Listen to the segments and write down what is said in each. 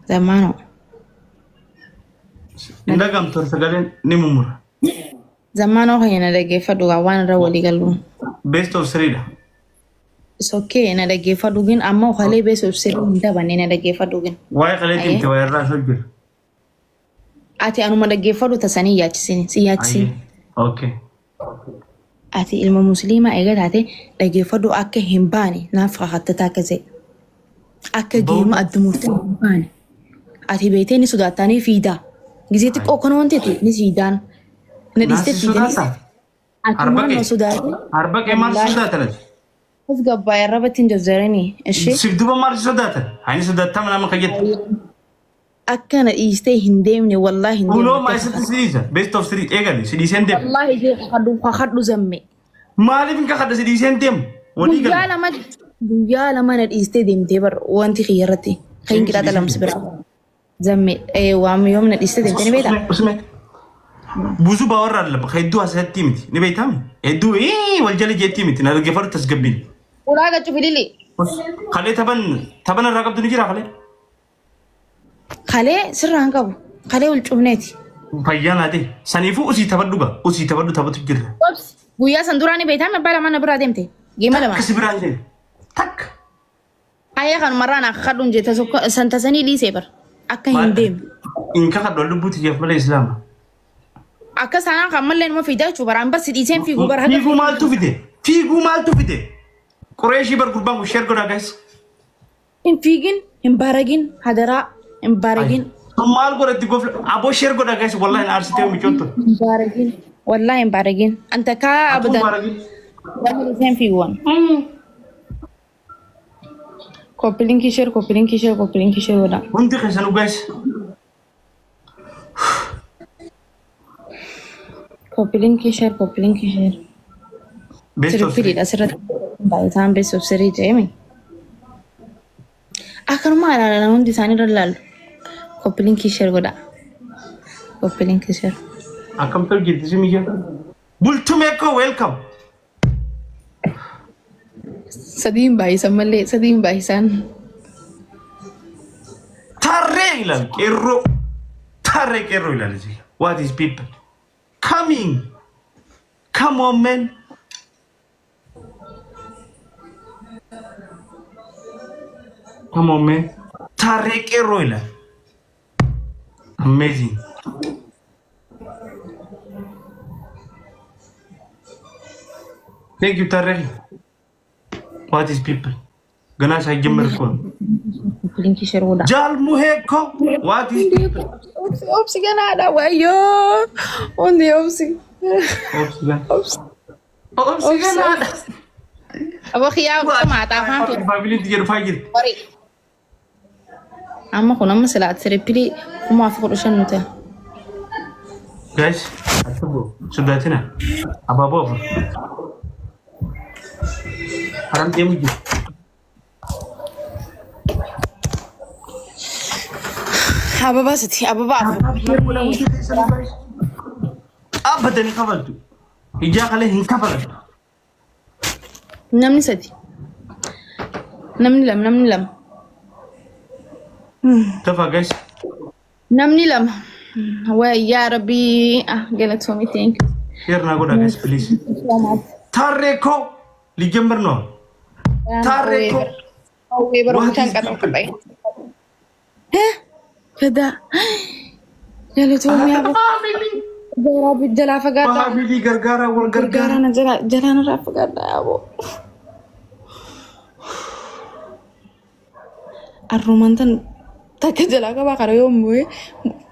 Zammaanoo. Hin dhagahamtu sagaleen ni mummura. Zammaanoo keenya na dhaggeeffadhu gaa waan irra walii galu. Best of three dha. It's okay na dhaggeeffadhu gin amma kalee best of three hin taphanne na dhaggeeffadhu gin. Waa'ee kaleetti himte waa'ee irraa asoo jira. Ati anuma dhaggeeffadhu tasanii yaachisini si yaachisini. Okay. Ati ilma musliimaa eega taate dhaggeeffadhu akka hin baane naaf kakatte taakka ta'e. Akka geema adda murtee hin baane. Ati beektee ni sodaattanii fiidaa. Gizee xiqqoo kana wanti ta'e ni siidaan. Na dhiistee Naasi fiidanii. sodaata. Ati Arba maal na qee. sodaate? Arba qee maal si sodaatan ati? As gabbaa irratti hin jajjaranii. Ishee Siif duuba maal si sodaatan? Ani sodaatama nama kan jettu. akka na dhiistee hin deemne wallaahi hin Kunoo deemne. maa isatti si dhiisa? Best of three eegali si dhiiseen deemu. Wallaahi jee kakadhu kakadhu zamme. Maaliif hin kakadha si dhiiseen deemu? Walii Guyyaa gala. lama guyyaa lama na dhiistee deemtee bar wanti kiyya irratti kan Eenyu si qixaaxa dhiisee lamsi deemu? bira. Zamme waan yoom na dhiistee deemtee ni beektaa? Usme. ብዙ ባወራ አይደለም ከሄዱ አሰቲ ምቲ ንቤታም ሄዱ ወልጀል ጀቲ ምቲ ነርገፈሩ ተስገቢን Ulaa gachu filili. ከሌ ተበን ተበን ራቀብቱ ንጅራ ከሌ Kalee sirraan qabu. Kalee wal cufneeti. ፈያናቴ ሰኒፉ ኡሲ ተበዱ ጋ ኡሲ ተበዱ ተበቱ ጅራ Guyyaa san duraa ni beektaa abbaa lamaan na biraa deemte. Geema lama. ተክ ሲብራን ተክ Ayyaa kanumarraa naa kakadhuun jette san tasanii dhiisee bar. Akka hin deemne. ኢንከ ከዶ ልቡት እየፍ መለ እስላማ Akka sanaan kan mallee numa fiidaa jechuudha baraan bas dhiiseen fiiguu bara haga ፊጉ ማልቱ ፊቴ ፊጉ ማልቱ ፊቴ ቁሬሺ በር ጉርባን ሼር ጎዳ ጋይስ hin fiigin hin baaragin hadaraa hin baaragin ማል ጎረቲ ጎፍለ አቦ ሼር ጎዳ ጋይስ ወላሂ አርሲቴ ሚጮንቱ hin baaragin wallaahi hin baaragin anta kaa አቱ abadan ባረጊ nama dhiiseen fiiguwan. Koppilinkii sheer koppilinkii sheer koppilinkii sheer godha. Hundi keessanuu guys Koppilinkii sheer koppilinkii sheer. best of three. Tirippiliidha asirratti baay'ataan best of three jedhame. Akkanuma ilaalan hundi isaanii irra ilaalu. Koppilinkii sheer godha. Koppilinkii sheer. Akkam ta'u jirti si miyya. Bultumee koo welcome. Sadiin baay'isan malee sadiin baay'isan. Tarree ilaal qeerroo. Tarree qeerroo ilaal isin. What is people? Coming. Come on man. Come on man. Tarree qeerroo ilaal. Amazing. Thank you Tarree. What is people? ገና ሳይጀመር እኮ ነው። Koppilinkii sheer godha. ጃል ሙሄ እኮ What is people? Obsi obsi ganaadha wayyoo. Hundi obsi. Obsi Obsi. Obsi ganaadha. Aboo xiyyaa maataa afaan kee. Faamiliin tiyya dhufaa jirti. Horii. Amma kun amma silaa tirippilii 1015 nu ta'a. Guys, atubu sodaatina. Abaaboo afur. Haram deemu jiru. Ababaa siti ababaa afur. Dhaabbatanii kafaltu. Ijaa kalee hin kafalan. Namni sadi. Namni lama namni lama. Tafa guys. Namni lama. Wayyaa rabbii ah galatoomii thank you. Share naa godhaa guys please. So much. Tarree koo ሊጀምር ነው። Tarree koo Hawwee What barumsaan is qaxan people? qaxaye. Gadaa. Galatoomii aboo. Family Jalaa jalaa fagaadhaa. family gargaara wal gargaara. Gargaara na jalaa jalaa narraa fagaadhaa aboo. Arrumaan tan takka jalaa qabaa kana yoo mu'ee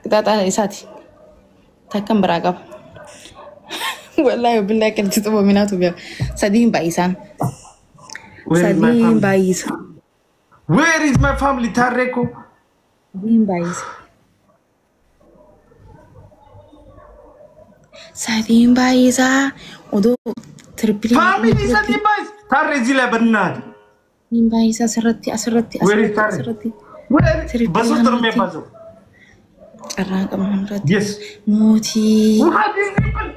qixaaxaa isaati. Takkan biraa qaba. Wallaahi billaa akkamitti xumaminaatu beeka. Sadiin baay'isaan. Where is my Sadiin family? baay'isa. Where is my family? Tarree koo. Sadiin baay'isa. Sadiin baay'isaa. Odoo tirippiliin. Family sadii baay'is. Tarree እዚህ ላይ በእናትህ Sadiin baay'isaa asirratti asirratti Where is asirratti Tarree? asirratti. Where? Tirippiliin በሶስት ነው irratti. የሚያባዘው። Carraa qabna irratti. Yes. Mootii. What is people?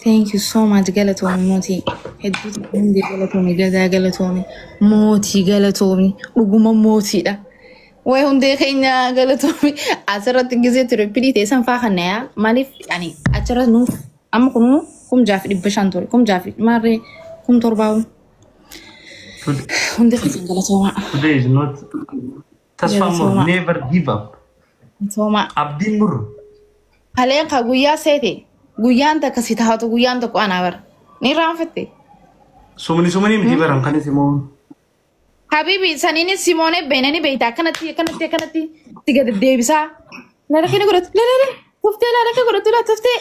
Thank you so much, galatoomi mootii. Hedduu hundi galatoomi, gadaa galatoomi, mootii galatoomi, dhuguma mootiidha. Wayi hundee keenya galatoomi. Asirratti gizee triple ta'e san faa kana yaa maaliif ani achirra nuuf amma kun 6500 ture, 6000 maarree 7000. Hundi keessan galatoomaa. Today is not Tasfa mur, Galatoomaa. never give up. Galatoomaa. Abdiin mur. Kaleen ka guyyaa seete guyyaan takka si taatu guyyaan tokko anaa bara. Ni irraanfatte. Sumni sumni miti baran kanis immoo. Habibi saniinis Simoonee beenanii beeyta akkanatti akkanatti akkanatti si gad deebisaa. Laala kee ni godhatu laala laala tuftee laala kee godhatu laala tuftee.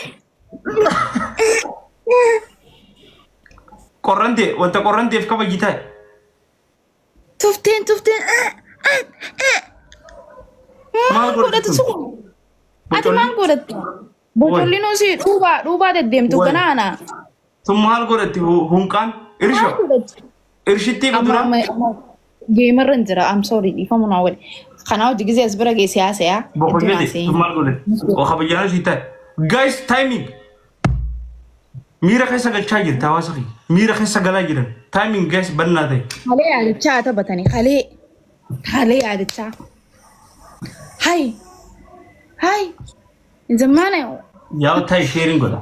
Qorrante wanta qorranteef kabaji ta'e. Tufteen tufteen. Maal Maal godhatu godhatu? sun? Ati maal godhattu? Bocolli si dhuubaa dhuubaa deddeemtu Wayi. kana ana. Sun maal godhatti hunqaan? Irsha. Maal godhattu? Irshittii Amma qudura. amma amma gamerra hin jira. I'm sorry, dhiifama naa wali. Kanaa hojii gizee as bira geesse haasa'aa. Hedduun Boqollete haasa'ee. sun maal godhatti? Oo kabajaan si ta'e. Guys, timing. Miira keessa galchaa jirta hawaasa kiyya. Miira keessa galaa jiran. Timing guys, bannaa ta'e. Kalee yaadachaa taphatanii kalee kalee yaadachaa. Hai hai zammaana. Yaa ta'e sharing godha.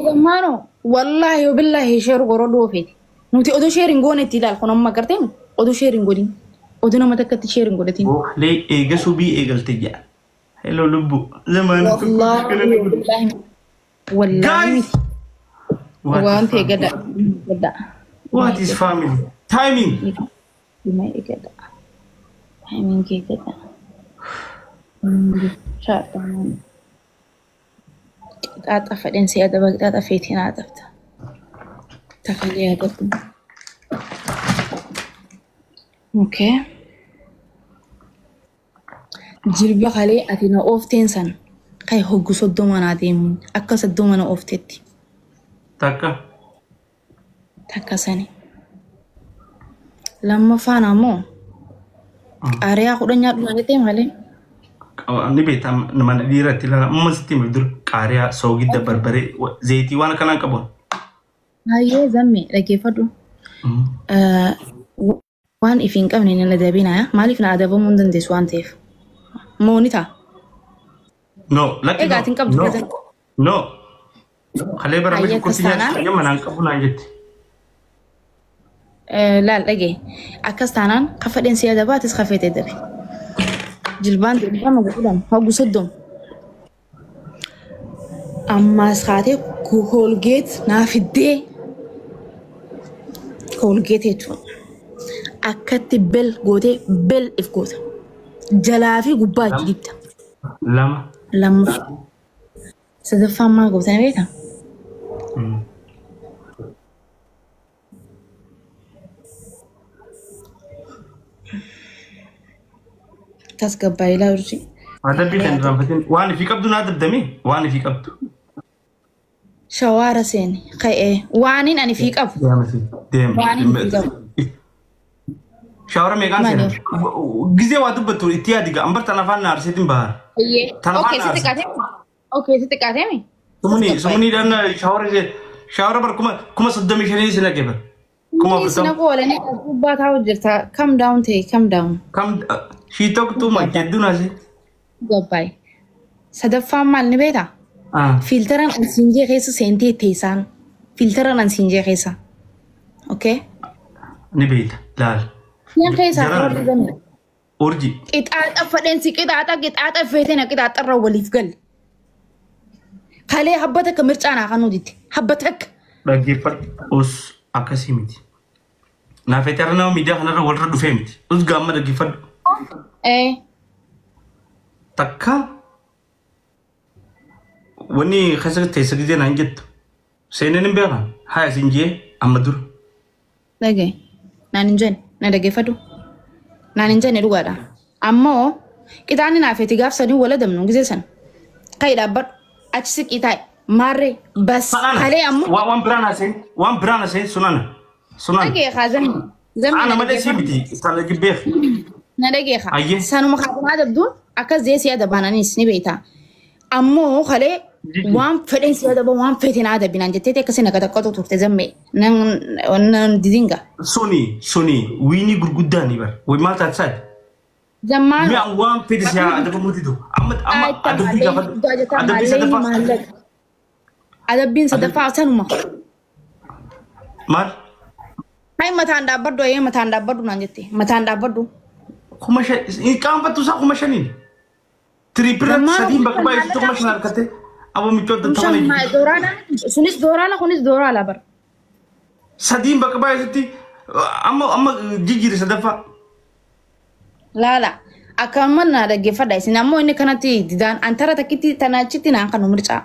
Zammaano wallaahi billaahi share godhoo dhoofeeti. Nuti odoo share hin goone itti ilaal kun amma gartee odoo share hin godhin odoo nama takkatti share hin godhatin. Bookalee eega subii eegalte jedha. Hello lubbu. Zamaana tokko Wallaahi billaahi wallaahi Guys! miti. What Waan is ta'e family? gada gada. What is family? Timing. Gada. Timing gada. Shaadhaan. Qixaaxa fedhan si adaba qixaaxa feetiin haa adabta. Takalee adabdu. Okay. Jilba kalee ati na oofteen san kai hoggu 30 naa deemu akka 30 na ooftetti. Takka. Takka sani. Lammaffaan ammoo qaariyaa 10 nyaadhu naan jettee malee. Ni beektaa mana dhiiratti ilaala. Amma sitti hime dura qaariyaa, soogidda, barbaree, zayitii waan akkanaa qabu. Baay'ee zamme dhaggeeffadhu. Waan ifi hin qabne na adabinaa. Maaliif na adabamuu hin dandeessu waan ta'eef. Moo ni ta'a. No, lakki. Egaa ati hin qabdu No. gaza. No. Kalee bara Hayyee miti akkas kursi taanaan. nyaata manaan qabu naan jette. Laal dhagee akkas taanaan kafadheen si adabaa atis kafeete adabe. Jilbaan deemama godhan hoggu 30. Ammaas kaatee Colgate naa fiddee Colgate jechuudha. Akkatti bel gootee bel if goota. Jalaa fi gubbaa itti dibda. Lama. Lammaffaa. Sadaffaan maal gootanii beektaa? Tasgabbaa'ee ilaaluuti. Adabbii kan irraanfatin waan ifii qabdu naa dabdamee waan ifii qabdu. Shawaara seeni ka'ee waaniin ani fii qabu. Deema. Waan ifii qabu. Shaawara meeqaan Maali? seena? Gizee waa dubbattu itti yaadi ga'a. Ambar tan afaan na arseetiin bahar. Tan Okay, afaan sitti na arse. xiqqaatee? Okay, sitti xiqqaatee? Sumuni sumuni dhaan shaawara shaawara bar 35,000 si naqe bar. Kuma Sina afurtama. qoolanii gubbaa taa'u jirta. Calm down ta'e, calm down. Kam she talk too much jedhu naase. Gabbaay. Sadaffaan maal ni beektaa? Filteran ansiinjee keessa seentee teessaan. Filteran ansiinjee keessa. Okay? Ni beekta laal. Yan keessaa Jarana. karoorri gamme. Urji. Qixaaxa fadheensi qixaaxa qixaaxa feeteen qixaaxarra waliif galle. Kalee habba takka mircaanaa kan nuti habba takka. Dhaggeeffadhu. Us akkasii miti. Naafeeti har'a nama miidiyaa kanarra walirra dhufee miti. Us gaamma dhaggeeffadhu. Takka wanni keessa teessa gizee naan jettu. Seeneen hin beekan. Haa isin jee amma dura. Dhagee naan hin jenne na dhaggeeffadhu. Naan hin jenne dhugaadha. Ammoo qixaanni naafeeti gaaf sanii wal adamnu gizee sana. Ka'i dhaabbadhu achi siqii taa'i maarree bas kalee ammoo. Waan biraan haaseen waan biraan haaseen sunana. Sunana. Dhagee haa zammi. Zammi Ana na malee sii dhaggeeffadhu. miti. Sana jibbeef. Na dhagee haa. Ayyee. Sanuma kaasumaa dabduun akkas jee si adabaananis ni beekta. Ammoo kalee Waan fedhen si adaba, waan fedhen adabinaan jettee akkasii na qataqqatu turte zammee nan didinga. Suni wiinii gurguddaani bar. Way maal taate? Zammaan. Mi'a waan fedhe si adabamu didu. Amma adabbii gaafadhu. Adabbii sadaffaa. Adabbiin sadaffaa sanuma. Maal? Hai, mataan dhaabbadhu, ayyee, mataan dhaabbadhu naan jette, mataan dhaabbadhu. 5,000 hin qaanfattu isaa 5,000n. Triple sadiin bakka baay'eetu 5,000 harkatte. Aboo michoota Shan ta'an. Dooraala, sunis dooraala, kunis dooraala bara. Sadiin bakka baay'eetutti amma jijjiire sadaffaa. Laala, akka amma na dhaggeeffadha isin ammoo inni kanatti didaan antara takkitti tanaachitti naan kan mircaa.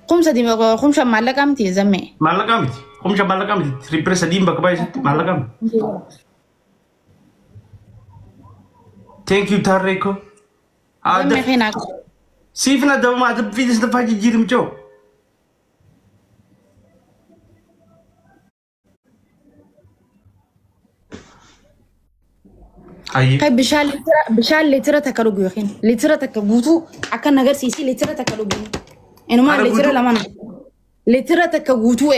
3,000, 5,000 maallaqaa miti, zammee. Maallaqaa miti. 5,000 maallaqaa miti. Triple sadiin bakka baay'eetutti maallaqaa miti. Thank you, Tarreeko. Zammee keenaa. Siif na dabama, adabbii sadaffaa jijjiire michoo. Ayyee. Kai, bishaan litira 1 dhugu yookiin litira 1 guutuu akka na agarsiisi, litira 1 dhugu. Inumaa Kana litira guutuu? 2 na. Litira 1 guutuu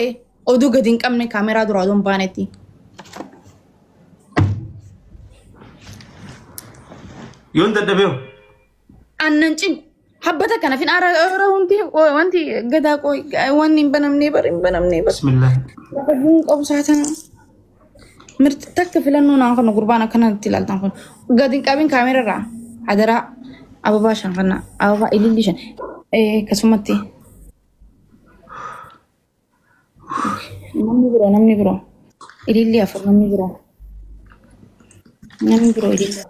oduu gadi hin qabne, kaameraa duraa oduu hin baanetti. Yoon dadhabee. Aannan cimu. Habbata kana fin aara hundi wanti gadaa qoy wanni hin banamnee bar, hin banamnee bar. Bismillah. Hin qabu saatana. Mirti takka filannoo naan kun gurbaan akkanatti ilaaltan kun gadi hin qabin kaameraa irraa hadaraa. Ababaa 5 kana, ababaa ililli 5 akkasumatti. Namni biroo ililli 4, namni biroo ililli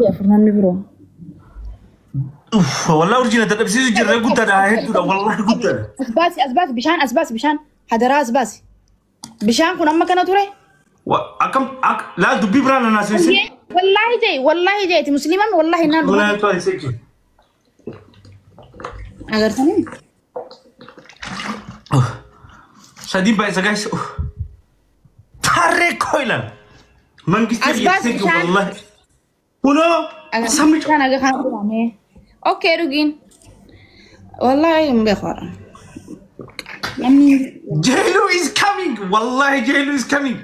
4, namni biroo. Uff, wallahi urjiina dadhabsiisu jirre, guddaadha, hedduudha, wallahi guddaadha. As baasi, as baasi bishaan, as baasi bishaan, hadaraa, as baasi. Bishaan kun amma kana ture. Akkam laal, dubbii biraan na naasise. Wallaahi jee, wallaahi jeeti, musliiman wallaahi naan Mana dhufa. tuwa isee. Agartanii? Sadiin baay'isa, guys. Tarree koo ilaal. Mangistii As baasi bishaan. Wallahi. Kunoo sabni Bishaan aga kan dhugame. Okay, dhugiin. Wallaahi hin beeku har'a. Namni Jailu is coming. Wallahi Jailu is coming.